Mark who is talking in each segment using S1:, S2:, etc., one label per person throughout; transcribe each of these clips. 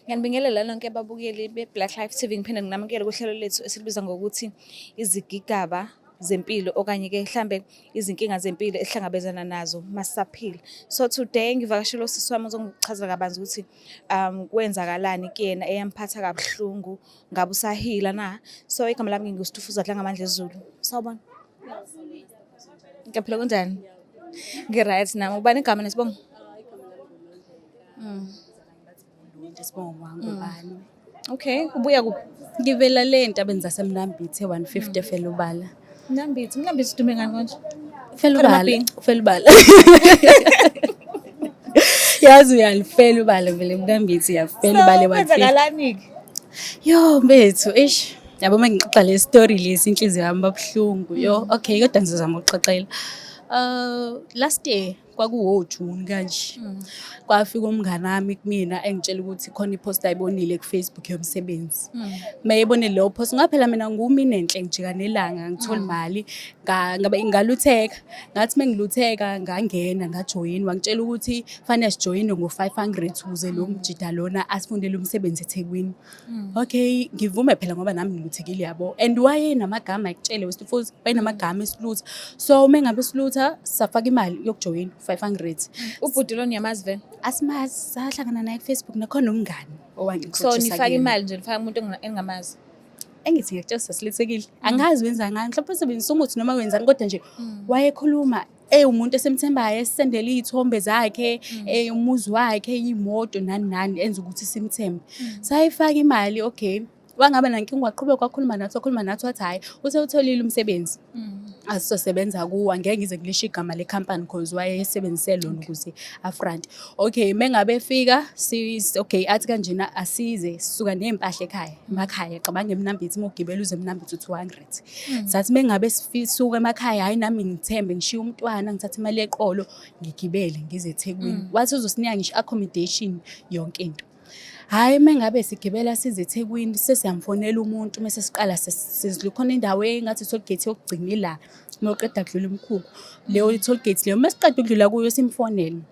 S1: Ngiyanibingelela nonke ababukeli be-Black Life TV, ngiphinde nginamukele kuhlelo lethu esilibiza ngokuthi izigigaba zempilo okanye-ke mhlambe izinkinga zempilo esihlangabezana nazo masisaphila. So today ngivakashele usisi wami ozongichazela kabanzi ukuthi kwenzakalani kuyena eyamphatha kabuhlungu, ngabe usahila na. So igama lami nginguStufuza Dlangamandla Zulu. Sawubona. Ngiyaphila, kunjani? Ngi-right nami. Ubani igama nesibongo?
S2: Sibongo ngubani?
S1: Okay, ubuya kuphi?
S2: Ngivela le entabeni zaseMnambithi e-150 eFelubala.
S1: Mnambithi, Mnambithi udume ngani konje?
S2: Felubala.
S1: Amabhinca.
S2: Felubala. Yazi uyalifela ubala vele eMnambithi, uyafela ubala
S1: So,
S2: e-150.
S1: kwenzakalani-ke?
S2: Yo mbethu, eish. Yabo uma ngixoxa le story lesi inhliziyo yami babuhlungu. Yo, okay, kodwa ngizozama ukuxoxela. Last year kwakuwo June kanje. Kwafika umngane wami kumina engitshela ukuthi khona ipost ayibonile ku Facebook yomsebenzi. Mayebone leyo post, ngaphela mina nguminenhle ngijika nelanga ngithola imali, ngabe ngalutheka. Ngathi mengilutheka ngangena ngajoyina, wangitshela ukuthi fanele sijoyine ngo-500 ukuze lo mjida lona asifundele umsebenzi eThekwini. Okay, ngivume phela ngoba nami ngiluthekile yabo. And wayenamagama ekutshele wesifuthi, wayenamagama esilutha. So uma ngabe silutha safaka imali yokujoyina 500.
S1: Ubhuti lo niyamazi vele?
S2: Asimazi, sahlangana naye ku-Facebook nakhona umngani
S1: So
S2: owangi-introduce
S1: nifaka
S2: kuyena.
S1: imali nje, nifaka umuntu engingamazi.
S2: Engithi ngiyakutshela sasilithekile. Angazi wenza ngani, mhlawumbe usebenzisa umuthi noma wenzani, kodwa nje wayekhuluma ewumuntu esimthembayo, esisendela iy'thombe zakhe, umuzi wakhe, iy'moto nani nani, enza ukuthi simthembe. Sayifaka imali, okay. Wangaba nankinga, waqhubeka wakhuluma nathi, wakhuluma nathi, wathi hhayi, usewutholile umsebenzi. Asizosebenza kuwo, angeke ngize ngilisho igama le-company cause wayesebenzise lona ukuze afront. Okay, mengabe efika, okay, athi kanjena asize, sisuka ney'mpahla ekhaya, emakhaya, cabanga eMnambithi, uma ugibela uze eMnambithi u-200. Sathi mengabe sisuka emakhaya, hhayi nami ngithembe, ngishiye umntwana, ngithathe imali yeqolo, ngigibele ngize eThekwini. Wathi uzosinika ngisho accommodation yonke into. Hhayi mengabe sigibela size eThekwini, sesiyamfonela umuntu mese siqala sizidlula khona indawo engathi toll gate yokugcina ila, uma uqeda kudlula umkhukhu. Leyo toll gate leyo, mesiqeda ukudlula kuyo simfonele.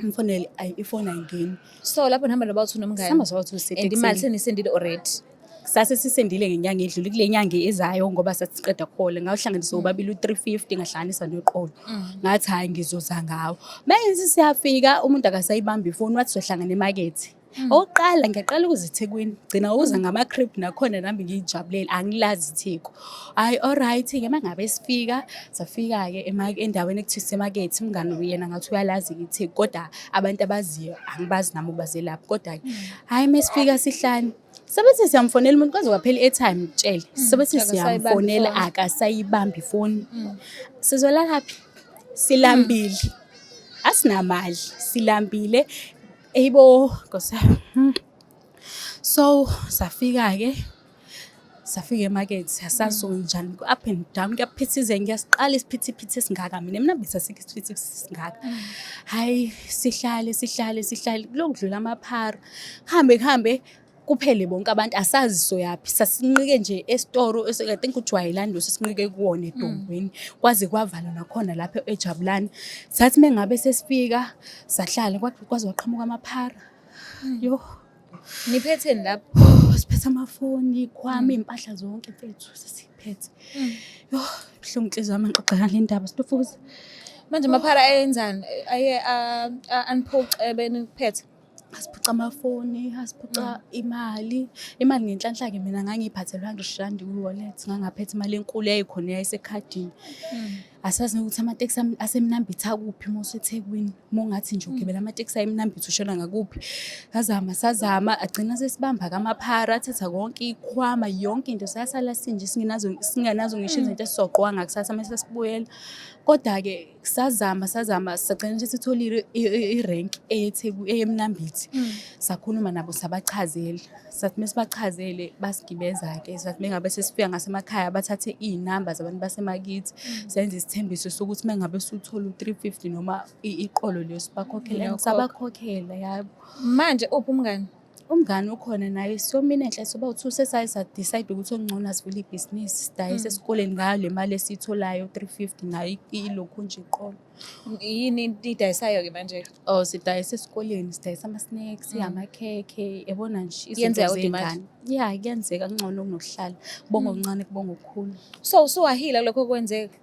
S2: Imfonele ayi ifoni ayingeni.
S1: So lapho nihamba nobawu nomngane.
S2: Sihamba sobawu
S1: And imali
S2: sisetekisini.
S1: senisendile already.
S2: Sase sisendile ngenyanga edlule, kule nyanga ezayo ngoba sasiqeda kuhola. Ngawuhlanganisa wobabili u-350 ngahlanganisa noqolo. Ngathi hhayi ngizoza ngawo. Mengithi siyafika umuntu akasayibambi ifoni, wathi sohlangana emakethe. Okokuqala ngiyaqala ukuza eThekwini, gcina uza ngama-crib nakhona nami ngiyijabulele, angilazi iTheku. Hhayi alright-ke uma ngabe sifika, safika-ke endaweni ekuthiwa isemakethe, umngani yena ngathi uyalazi-ke iTheku kodwa abantu abaziyo angibazi nami ukubazelaphi. Kodwa-ke hhayi mesifika sihlane, sebethi siyamfonela umuntu kwaze kwaphela i-airtime ngikutshele. Sebethi
S1: Akasayibambi
S2: siyamfonela
S1: ifoni.
S2: akasayibambi ifoni. Sizolalaphi? Silambile. Asinamali, silambile. Eyibo Nkosi yami. So safika-ke, safika emakethe, asazi njani, up and down kuyaphithizela, ngiyasiqala isiphithiphithi esingaka mina eMnambithi asikho isiphithiphithi esingaka. Hhayi sihlale sihlale sihlale kulokhu kudlula amaphara, kuhambe kuhambe kuphele bonke abantu asazi soyaphi. Sasinqike nje esitoro I think uJwayelani lo sesinqike kuwona edongweni, kwaze kwavalwa nakhona lapho eJabulani. Sathi mengabe sesifika sahlala kwaze kwaqhamuka amaphara. Yo.
S1: Niphetheni lapho?
S2: Siphethe amafoni, ikhwama, iy'mpahla zonke mfethu sesiphethe. Yo, ibuhlungu inhliziyo yami ngixoxa ngale ndaba Stufuza.
S1: Manje amaphara ayenzani? Aye aniphuce beniphethe?
S2: Asiphuca amafoni, asiphuca imali. Imali ngenhlanhla-ke mina ngangiyiphathele R100 kwi-wallet, ngangaphethe imali enkulu eyayikhona eyayisekhadini. Asazi nokuthi amatekisi aseMnambithi akuphi uma useThekwini. Uma ungathi nje ugibela amatekisi ayeMnambithi ushona ngakuphi. Sazama sazama agcina sesibamba-ke amaphara athatha konke ikhwama yonke into, sasala sinje singenazo singenazo ngisho izinto esizogqoka ngakusasa uma sesibuyela. Kodwa-ke sazama sazama sagcina nje sitholile irenki eyeMnambithi. Sakhuluma nabo sabachazela. Sathi mesibachazele basigibeza-ke, sathi mengabe sesifika ngasemakhaya bathathe iy'namba zabantu basemakithi. Senza isithembiso sokuthi mengabe suthola u-350 noma iqolo leyo sibakhokhele and
S1: Niyokhokha.
S2: sabakhokhela yabo.
S1: Manje uphi umngani?
S2: Umngani ukhona naye, siyomina enhle soba u-two, sesaye sa-decide ukuthi okungcono asivule ibhizinisi, sidayise esikoleni ngayo le mali esiyitholayo, 350 nayo ilokhu nje iqolo.
S1: Yini niyidayisayo-ke manje?
S2: Oh, sidayisa esikoleni, sidayisa ama-snacks, amakhekhe, yabona nje izinto
S1: Kuyenzeka kodwa imali?
S2: zey'ngane. Ya, kuyenzeka, kungcono kunokuhlala. Kubonga okuncane, kubonga okukhulu.
S1: So usuwahila kulokho okwenzeka?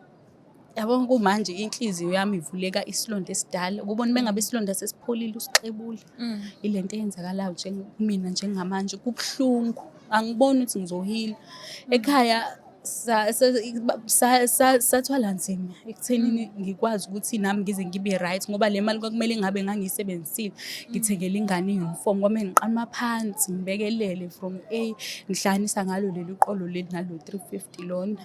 S2: Yabona kumanje inhliziyo yami ivuleka isilonda esidala. Ukubona uma ngabe isilonda sesipholile usixebule. Ile nto eyenzakalayo nje kumina njengamanje, kubuhlungu. Angiboni ukuthi ngizohila. Ekhaya sathwala nzima ekuthenini ngikwazi ukuthi nami ngize ngibe right, ngoba le mali kwakumele ngabe ngangiyisebenzisile ngithengele ingane i-uniform. Kwamele ngiqale phansi ngibekelele from A, ngihlanganisa ngalo leli qolo leli nalo 350 lona.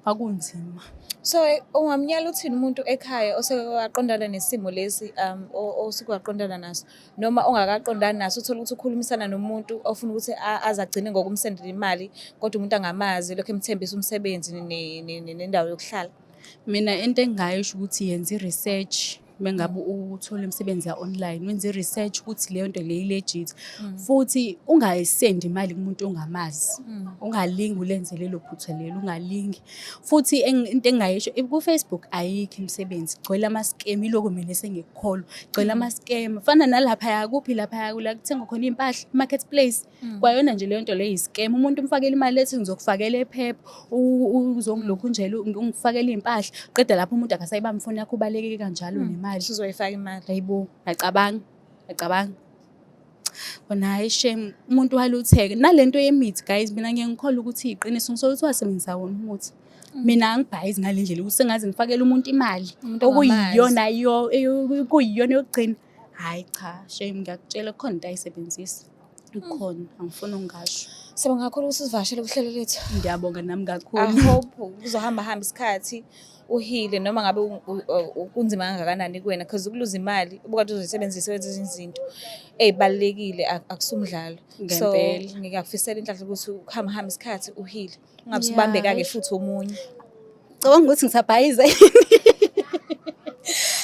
S2: Kwakunzima.
S1: So ungamnyala uthini umuntu ekhaya oseke waqondana nesimo lesi osuke waqondana naso, noma ongakaqondani naso, uthole ukuthi ukhulumisana nomuntu ofuna ukuthi aze agcine ngokumsendela imali, kodwa umuntu angamazi, lokhu emthembisa umsebenzi nendawo yokuhlala?
S2: Mina into engingayisho ukuthi yenza i-research mengabe uthola imisebenzi ya-online, wenze i-research ukuthi leyo nto leyo i-legit, futhi ungayisendi imali kumuntu ongamazi. Ungalingi ulenze lelo phutha lelo, ungalingi. Futhi into engingayisho, ku-Facebook ayikho imisebenzi, gcwele ama-scam. Iloko mina esengikukholwa, gcwele ama-scam. Fana nalaphaya kuphi, laphaya la kuthengwa khona iy'mpahla, marketplace, kwayona nje leyo nto leyo i-scam. Umuntu umfakele imali ethi ngizokufakela ephepha, uzongilokhu nje ungifakele iy'mpahla, qeda lapho umuntu akasayibambi ifoni yakho, ubaleke kanjalo nemali.
S1: Usuzoyifaka imali.
S2: Hayibo, ngiyacabanga, ngiyacabanga. Kona hhayi shame, umuntu walutheka. Nalento yemithi guys, mina ngiye ngikholwa ukuthi iqiniso, ngisola ukuthi wasebenzisa wona umuthi. Mina angibhayizi ngale ndlela ukuthi sengaze ngifakele umuntu imali
S1: Umuntu ongamazi.
S2: okuyiyona kuyiyona yokugcina. Hhayi cha, shame, ngiyakutshela kukhona into ayisebenzisa. Ikhona, angifuni ukungasho.
S1: Sibonga kakhulu ukuthi usivakashele kuhlelo lethu.
S2: Ngiyabonga nami
S1: I
S2: kakhulu.
S1: hope kuzohamba hamba isikhathi uhile, noma ngabe kunzima kangakanani kuwena, because ukuluza imali ubukade uzoyisebenzisa wenza ezinye izinto ey'balulekile akusumdlalo. So
S2: Ngempela.
S1: ngiyakufisela inhlanhla ukuthi ukuhamba hamba isikhathi uhile, ungabe usubambeka-ke futhi omunye.
S2: Cabanga ukuthi ngisabhayiza yini?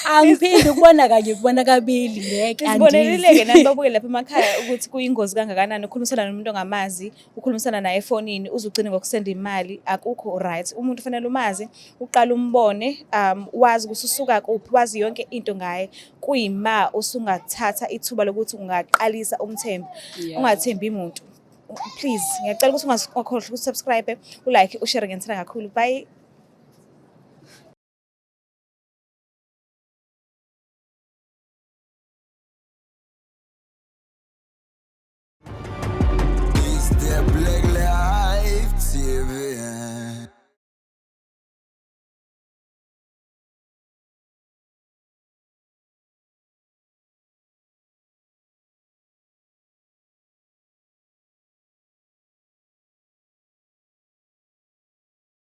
S2: Angiphinde ukubona kanye, kubona kabili, ngeke.
S1: Sizibonelile-ke nani babuke lapha emakhaya ukuthi kuyingozi kangakanani ukukhulumisana nomuntu ongamazi, ukhulumisana naye efonini uze ugcine ngokusenda imali. Akukho right. Umuntu ufanele umazi, uqale umbone, wazi ukuthi usuka kuphi, wazi yonke into ngaye. Kuyima usungathatha ithuba lokuthi ungaqalisa umthembe. Ungathembi muntu. Please, ngiyacela ukuthi ungakhohlwa ukusubscribe, ulike, ushare, ngiyithanda kakhulu. Bye.